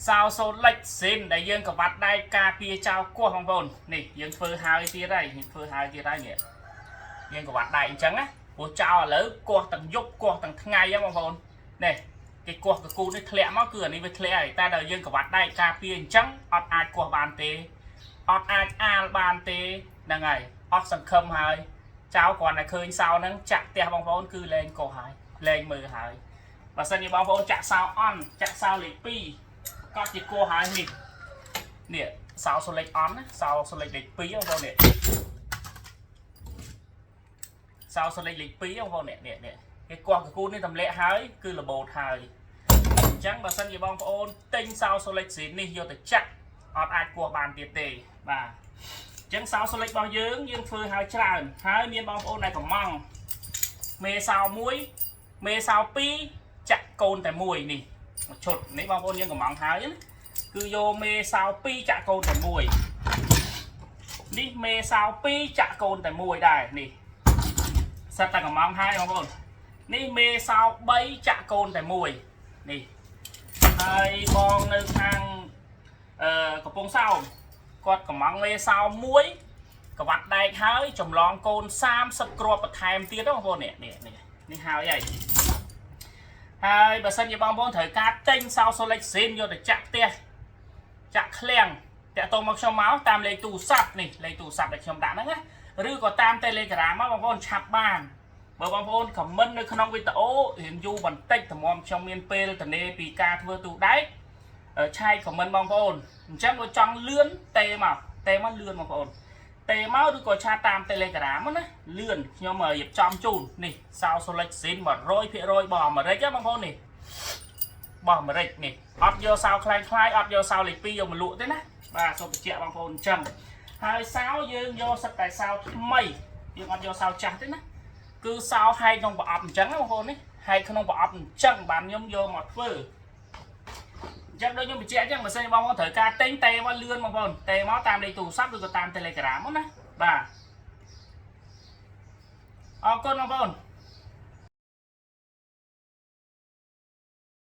សោសូលិចស៊ីនដែលយើងក្បាត់ដែកការពារចោលគោះបងប្អូននេះយើងធ្វើហើយទៀតហើយយើងធ្វើហើយទៀតហើយនេះយើងក្បាត់ដែកអញ្ចឹងណាព្រោះចោលឥឡូវគោះទាំងយប់គោះទាំងថ្ងៃហ្នឹងបងប្អូននេះគេគោះកគូនេះធ្លាក់មកគឺអានេះវាធ្លាក់ហើយតែដល់យើងក្បាត់ដែកការពារអញ្ចឹងអត់អាចគោះបានទេអត់អាចអាលបានទេហ្នឹងហើយអត់សង្ឃឹមហើយចោលគ្រាន់តែឃើញសោហ្នឹងចាក់ផ្ទះបងប្អូនគឺលែងកោះហើយលែងមើលហើយបើសិនជាបងប្អូនចាក់សោអន់ចាក់សោលេខ2 កត់ជាគោះហើយនេះនេះសោសូលិចអន់ណាសោសូលិចលេខ2បងប្អូននេះសោសូលិចលេខ2បងប្អូននេះនេះនេះគេគោះកគូននេះទម្លាក់ហើយគឺរបូតហើយអញ្ចឹងបើសិនជាបងប្អូនទិញសោសូលិចស៊ីនេះយកទៅចាក់អត់អាចគោះបានទៀតទេបាទអញ្ចឹងសោសូលិចរបស់យើងយើងធ្វើហើយច្រើនហើយមានបងប្អូនដែលកំងមេសោ1មេសោ2ចាក់កូនតែមួយនេះមួយឈុតនេះបងប្អូនយើងកំងហើយណា គឺយកមេសោ2ចាក់កូនតែមួយនេះមេសោ2ចាក់កូនតែមួយដែរនេះសិតតែកំងហើយបងប្អូននេះមេសោ3ចាក់កូនតែមួយនេះហើយបងនៅខាងអឺកំពង់សោមគាត់កំងមេសោ1ក្បាត់ដែកហើយចម្លងកូន30គ្រាប់បន្ថែមទៀតបងប្អូននេះនេះនេះនេះហើយហើយហើយបើសិនជាបងប្អូនត្រូវការទិញសោសូលិចស៊ីនយកទៅចាក់ផ្ទះ ចាក់ឃ្លាំងតាក់ទងមកខ្ញុំមកតាមលេខទូរស័ព្ទនេះលេខទូរស័ព្ទដែលខ្ញុំដាក់ហ្នឹងណាឬក៏តាម Telegram មកបងប្អូនឆាប់បានបើបងប្អូន comment នៅក្នុងវីដេអូរៀងយូរបន្តិចតម្រាំខ្ញុំមានពេលតនេពីការធ្វើទូដែកឆែក comment បងប្អូនអញ្ចឹងបើចង់លឿនទេមកទេមកលឿនបងប្អូនទេមកឬក៏chat តាម Telegram ណាលឿនខ្ញុំរៀបចំជូននេះសោ Solid Sin 100%របស់អាមេរិកណាបងប្អូននេះ របស់អាមេរិកនេះអត់យកសោខ្លែងខ្លាយអត់យកសោលេខ2យកមកលក់ទេណាបាទសូមបញ្ជាក់បងប្អូនអញ្ចឹងហើយសោយើងយកសិតតែសោថ្មីយើងអត់យកសោចាស់ទេណាគឺសោហែកក្នុងប្រអប់អញ្ចឹងណាបងប្អូននេះហែកក្នុងប្រអប់អញ្ចឹងបានខ្ញុំយកមកធ្វើអញ្ចឹងដូចខ្ញុំបញ្ជាក់អញ្ចឹងបើសិនជាបងប្អូនត្រូវការទិញទេមកលឿនបងប្អូនទេមកតាមលេខទូរស័ព្ទឬក៏តាម Telegram ណាបាទអរគុណបងប្អូន។